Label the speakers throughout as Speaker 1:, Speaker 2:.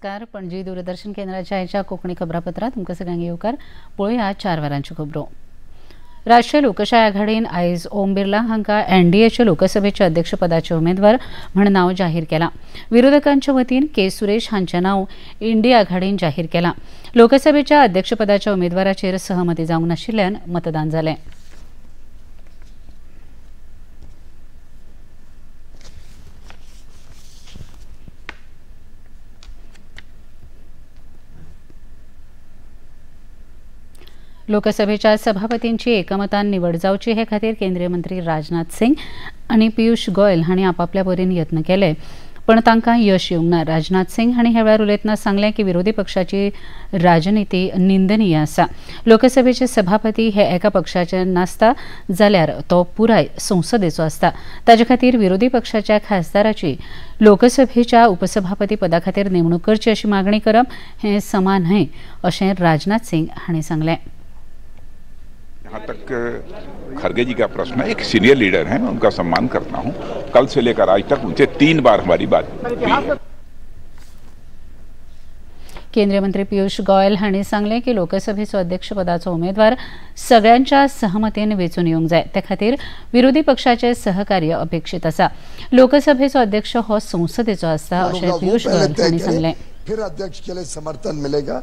Speaker 1: नमस्कार. पणजी दूरदर्शन केंद्राच्या आयच्या कोंकणी खबरापत्रात तुमकां सगळ्यांक येवकार. पळोवया 4 वरांच्यो खबरो. राष्ट्रीय लोकशाय आघाडीन आयज ओम बिर्ला हांकां एनडीएच्या लोकसभेच्या अध्यक्षपदाचे उमेदवार म्हण नांव जाहीर केलां. विरोधकांच्या वतीन के सुरेश हांचें नांव इंडिया आघाडीन जाहीर केलां. लोकसभेच्या अध्यक्षपदाच्या उमेदवाराचेर सहमती जावंक नाशिल्ल्यान मतदान जालें. लोकसभेच्या सभापतींची एकमतान निवड जावची हे खातीर केंद्रीय मंत्री राजनाथ सिंग आनी पियुष गोयल हांणी आपापल्या परीन यत्न केले, पण तांकां यश येवंक ना. राजनाथ सिंग हांणी ह्या वेळार उलयतना सांगलें की विरोधी पक्षाची राजनिती निंदनीय आसा. लोकसभेचे सभापती हे एका पक्षाचे नासता जाल्यार तो पुराय संसदेचो आसता. ताजे खातीर विरोधी पक्षाच्या खासदाराची लोकसभेच्या उपसभापती पदा खातीर नेमणूक करची अशी मागणी करप हें समा न्हय अशें राजनाथ सिंग हांणी सांगलें.
Speaker 2: यहाँ तक खड़गे जी का प्रश्न है, एक सीनियर लीडर हैं, मैं उनका सम्मान करता हूँ. कल से लेकर आज तक उनसे 3 बार हमारी बात हुई है.
Speaker 1: केंद्रीय मंत्री पियुष गोयल हांणी सांगलें की लोकसभेचो अध्यक्षपदाचो उमेदवार सगळ्यांच्या सहमतीन वेंचून येवंक जाय. ते खातीर विरोधी पक्षाचे सहकार्य अपेक्षित आसा. लोकसभेचो अध्यक्ष हो संसदेचो आसता अशें पियुष गोयल हांणी सांगलें.
Speaker 3: फिर अध्यक्ष के लिए समर्थन मिलेगा.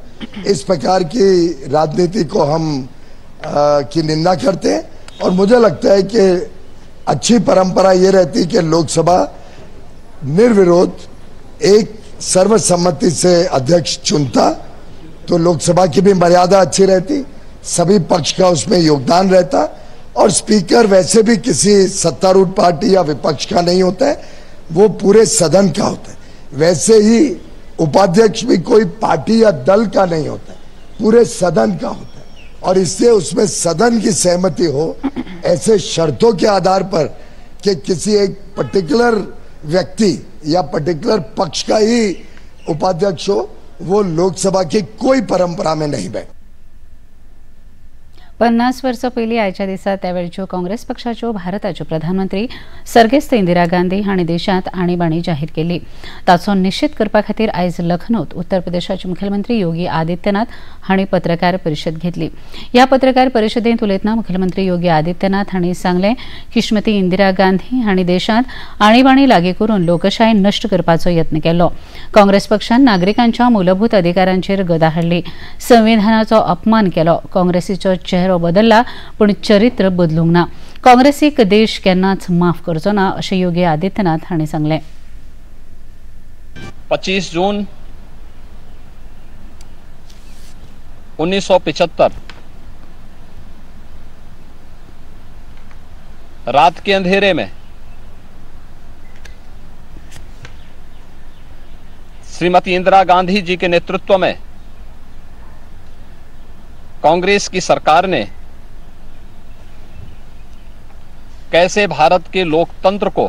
Speaker 3: इस प्रकार की राजनीति को हम की निंदा करते हैं और मुझे लगता है कि अच्छी परंपरा ये रहती कि लोकसभा निर्विरोध एक सर्वसम्मति से अध्यक्ष चुनता तो लोकसभा की भी मर्यादा अच्छी रहती, सभी पक्ष का उसमें योगदान रहता और स्पीकर वैसे भी किसी सत्तारूढ़ पार्टी या विपक्ष का नहीं होता है, वो पूरे सदन का होता है. वैसे ही उपाध्यक्ष भी कोई पार्टी या दल का नहीं होता है, पूरे सदन का होता है और इससे उसमें सदन की सहमति हो ऐसे शर्तों के आधार पर कि किसी एक पर्टिकुलर व्यक्ति या पर्टिकुलर पक्ष का ही उपाध्यक्ष हो, वो लोकसभा की कोई परंपरा में नहीं बैठ.
Speaker 1: 50 वर्सां पयलीं आयच्या दिसा त्या वेळच्यो काँग्रेस पक्षाच्यो भारताच्यो प्रधानमंत्री सर्गेस्त इंदिरा गांधी हांणी देशांत आणीबाणी जाहीर केली. ताचो निशेध करपा खातीर आयज लखनौत उत्तर प्रदेशाचे मुखेलमंत्री योगी आदित्यनाथ हांणी पत्रकार परिशद घेतली. ह्या पत्रकार परिशदेंत उलयतना मुखेलमंत्री योगी आदित्यनाथ हांणी सांगलें की श्रीमती इंदिरा गांधी हांणी देशांत आणीबाणी लागू करून लोकशाय नश्ट करपाचो यत्न केलो. काँग्रेस पक्षान नागरिकांच्या मूलभूत अधिकारांचेर गदा हाडली, संविधानाचो अपमान केलो. काँग्रेसीचो चेहरो बदलला पण चरित्र बदलूंक ना. काँग्रेसीक देश केन्नाच माफ करचो ना अशें योगी आदित्यनाथ हांणी सांगलें.
Speaker 4: 25 जून 1975 रात के अंधेरे में श्रीमती इंदिरा गांधी जी के नेतृत्व में कांग्रेस की सरकार ने कैसे भारत के लोकतंत्र को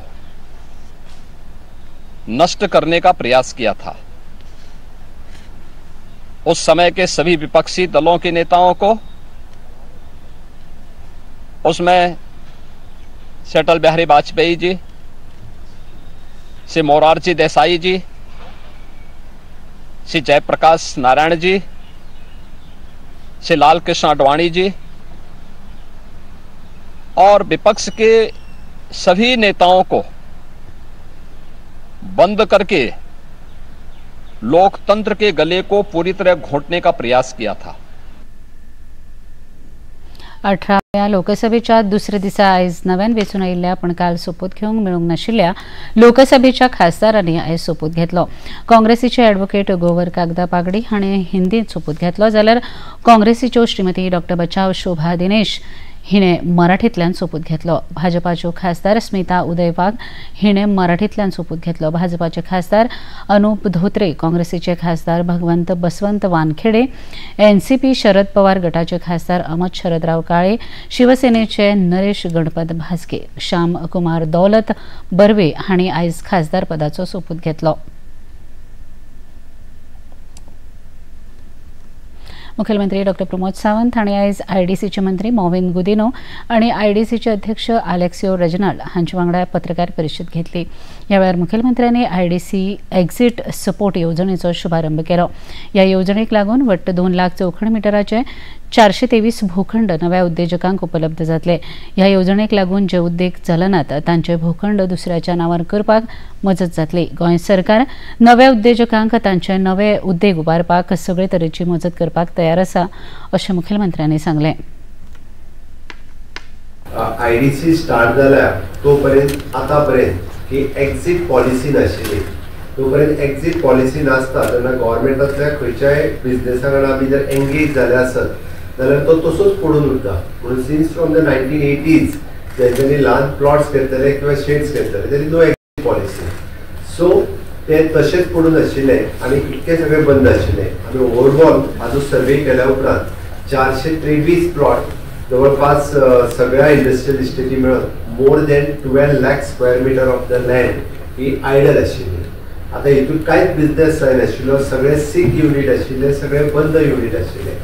Speaker 4: नष्ट करने का प्रयास किया था। उस समय के सभी विपक्षी दलों के नेताओं को, उसमें अटल बिहारी वाजपेयी जी, श्री मोरारजी देसाई जी, श्री जयप्रकाश नारायण जी, श्री लाल कृष्ण आडवाणी जी और विपक्ष के सभी नेताओं को बंद करके लोकतंत्र के गले को पूरी तरह घोंटने का प्रयास किया था।
Speaker 1: 18व्या लोकसभेच्या दुसऱ्या दिसा आयज नव्यान वेंचून आयिल्ल्या पण काल सोपूत घेवंक मेळूंक नाशिल्ल्या लोकसभेच्या खासदारांनी आयज सोपूत घेतलो. काँग्रेसीचे ॲडव्होकेट गोवर कागदा पागडी हाणें हिंदींत सोपूत घेतलो, जाल्यार काँग्रेसीच्यो श्रीमती डॉक्टर बचाव शोभा दिनेश हिणें मराठींतल्यान सोपूत घेतलो. भाजपाच्यो खासदार स्मिता उदय वाघ हिणें मराठींतल्यान सोपूत घेतलो. भाजपाचे खासदार अनुप धोत्रे, काँग्रेसीचे खासदार भगवंत बसवंत वानखेडे, एनसीपी शरद पवार गटाचे खासदार अहमद शरदराव काळे, शिवसेनेचे नरेश गणपत भास्के, श्याम कुमार दौलत बर्वे हांणी आयज खासदार पदाचो सोपूत घेतलो. मुख्यमंत्री डॉ प्रमोद सावंत हांणी आयज आयडीसीचे मंत्री मॉविन गुदिनो आनी आयडीसीचे अध्यक्ष आलेक्सियो रेजिनाल्ड हांचे वांगडा पत्रकार परिशद घेतली. ह्या वेळार मुखेलमंत्र्यांनी आयडीसी एक्झिट सपोर्ट येवजणेचो शुभारंभ केलो. ह्या येवजणेक लागून वट्ट 2 लाख चौखण मिटराचे 423 भूखंड नव्या उद्देजकांक उपलब्ध जातले. ह्या येवजणेक लागून जे उद्देग चलनात तांचे भूखंड दुसऱ्याच्या नांवार करपाक मजत जातली. गोंय सरकार नव्या उद्देजकांक तांचे नवे उद्देग उबारपाक सगळे तरेची मजत करपाक तयार आसा अशें मुखेलमंत्र्यांनी सांगलें.
Speaker 5: आयडीसी स्टार्ट जाल्या तोपर्यंत आतापर्यंत ही एक्झिट पॉलिसी नाशिल्ली. तोपर्यंत एक्झिट पॉलिसी नासता तेन्ना गव्हर्मेंटांतल्या खंयच्याय बिझनेसा कडेन आमी जर एंगेज जाले आसत जाल्यार तो तसोच पडून उरता. म्हणून सिन्स फ्रॉम the 1980s जेंच्यांनी ल्हान प्लॉट्स घेतले किंवा शेड्स घेतले तेजी नो एक्झिट पॉलिसी. सो ते तशेंच पडून आशिल्ले आनी इतके सगळे बंद आशिल्ले. आमी ओवरऑल हाजो सर्वे केल्या उपरांत 423 प्लॉट जवळपास सगळ्या इंडस्ट्रियल इस्टेटी मेळून more than 12 lakh square metre of the land he idle आशिल्ली. आतां हितून कांयच बिजनेस जायनाशिल्लो, सगळे सीक युनीट आशिल्ले, सगळे बंद युनीट आशिल्ले.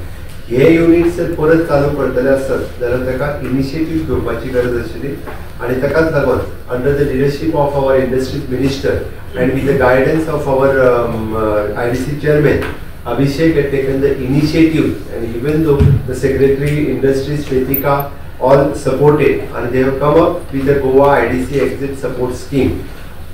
Speaker 5: हे युनीट जर परत चालू करतले आसत जाल्यार ताका इनिशिएटीव घेवपाची गरज आशिल्ली आनी ताकाच लागून under the leadership of our industries minister and with the guidance of our IDC chairman Abhishek had taken the initiative, and even though the Secretary Industries Shwetika all supported, and they have come up with the Goa IDC Exit Support Scheme.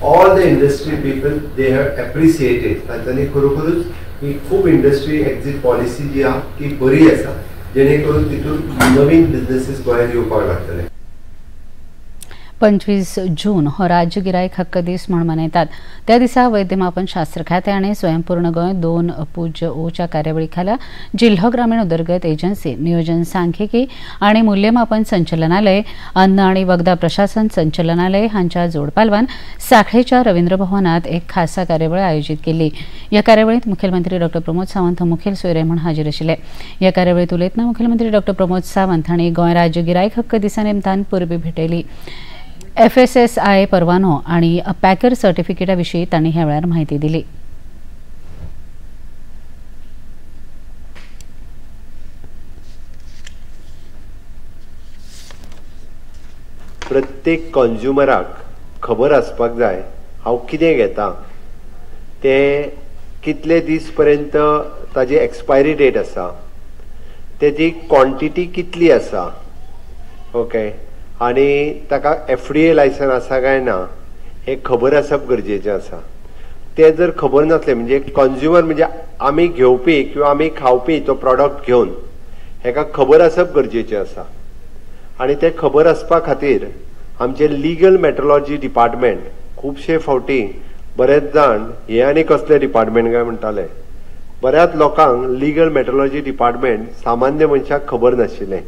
Speaker 5: All the industry people, they have appreciated. तांच्यांनी खरोखरूच ही खूब industry exit policy जी आहा ती बरी आसा, जेणे करून तितून नवीन बिझनेसीस गोंयांत येवपाक लागतले.
Speaker 1: 25 जून हो राज्य गिरायक हक्क दीस म्हूण मनयतात. त्या दिसा वैद्यमापन शास्त्र खातें आनी स्वयंपूर्ण गोंय 2.0च्या कार्यावळी खाला जिल्हो ग्रामीण उदरगत एजन्सी, नियोजन सांख्यिकी आनी मूल्यमापन संचलनालय, अन्न आनी वखदां प्रशासन संचलनालय हांच्या जोडपालवान साखळेच्या रवींद्र भवनात एक खासा कार्यावळ आयोजीत केल्ली. ह्या कार्यावळींत मुखेलमंत्री डॉ प्रमोद सावंत मुखेल सोयरे म्हूण हाजीर आशिल्ले. ह्या कार्यावळींत उलयतना मुखेलमंत्री डॉ प्रमोद सावंत हांणी गोंय राज्य गिरायक हक्क दिसा निमतान परबीं भेटयली. FSSAI परवानो आणि पॅकर सर्टिफिकेटा विशीं तांणी ह्या वेळार म्हायती दिली.
Speaker 5: प्रत्येक कंज्युमराक खबर आसपाक जाय हांव कितें घेता, ते कितले दीस पर्यंत ताजी एक्सपायरी डेट आसा, तेजी क्वॉन्टिटी कितली आसा, ओके, आनी ताका FDA licence आसा काय ना हें खबर आसप गरजेचें आसा. तें जर खबर नासलें म्हणजे कंज्युमर म्हणजे आमी घेवपी किंवा आमी खावपी तो प्रॉडक्ट घेवन हेका खबर आसप गरजेचें आसा. आनी तें खबर आसपा खातीर आमचें लिगल मेट्रोलॉजी डिपार्टमेंट खुबशे फावटी बरेच जाण हे आनी कसलें डिपार्टमेंट काय म्हणटाले, बऱ्याच लोकांक लिगल मेट्रोलॉजी डिपार्टमेंट सामान्य मनशाक खबर नाशिल्लें.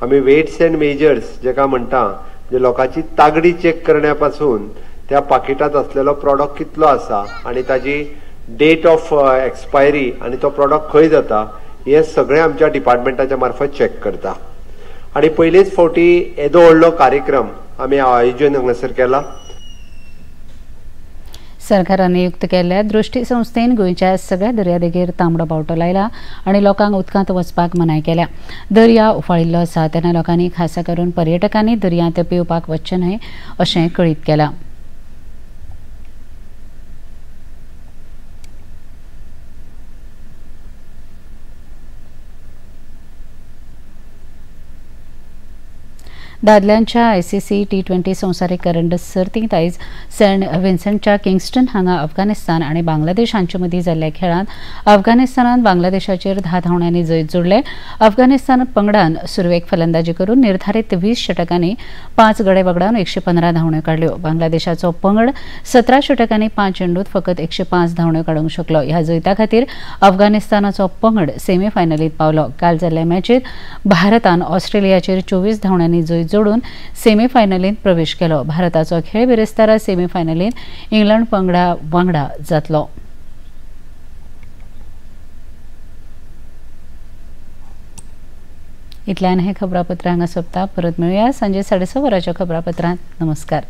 Speaker 5: आमी वेट्स एंड मेजर्स जेका म्हणटा, म्हणजे लोकांची तागडी चॅक करण्या पासून त्या पाकिटांत आसलेलो प्रॉडक्ट कितलो आसा आनी ताजी डेट ऑफ एक्सपायरी आनी तो प्रॉडक्ट खंय जाता हें सगळें आमच्या डिपार्टमेंटाच्या मार्फत चॅक करता. आनी पयलेच फावटी येदो व्हडलो कार्यक्रम आमी आयोजन हांगासर केला.
Speaker 1: सरकारान नियुक्त केल्ल्या दृष्टी संस्थेन गोंयच्या सगळ्या दर्यादेगेर तांबडो बावटो लायला आनी लोकांक उदकांत वचपाक मनाय केल्या. दर्या उफाळिल्लो आसा तेन्ना लोकांनी खासा करून पर्यटकांनी दर्यांत पिवपाक वचचें न्हय अशें कळीत केलां. दादल्यांच्या ICC T20 संवसारीक करंड सर्तींत आयज सेंट विन्संटच्या किंगस्टन हांगा अफगाणिस्तान आनी बांगलादेश हांचे मदीं जाल्ल्या खेळांत अफगाणिस्तानान बांगलादेशाचेर 10 धांवड्यांनी जैत जोडलें. अफगाणिस्तान पंगडान सुरवेक फलंदाजी करून निर्धारीत 20 षटकांनी 5 गडे वगडावन 115 धांवड्यो काडल्यो. बांगलादेशाचो पंगड 17 षटकांनी 5 चेंडूत फकत 105 धांवड्यो काडूंक शकलो. ह्या जैता खातीर अफगाणिस्तानाचो पंगड सेमीफायनलीत पावलो. काल जाल्ल्या मॅचीत भारतान ऑस्ट्रेलियाचेर 24 धांवड्यांनी जैत जोडून सेमीफायनलीत प्रवेश केलो. भारताचो खेळ बिरेस्तारा सेमीफायनलीत इंग्लंड पंगडा वांगडा जातलो. इतल्यान हे खबरापत्र हांगा सोंपता. परत मेळुया सांजे 6:30 वरांच्या खबरापत्रांत. नमस्कार.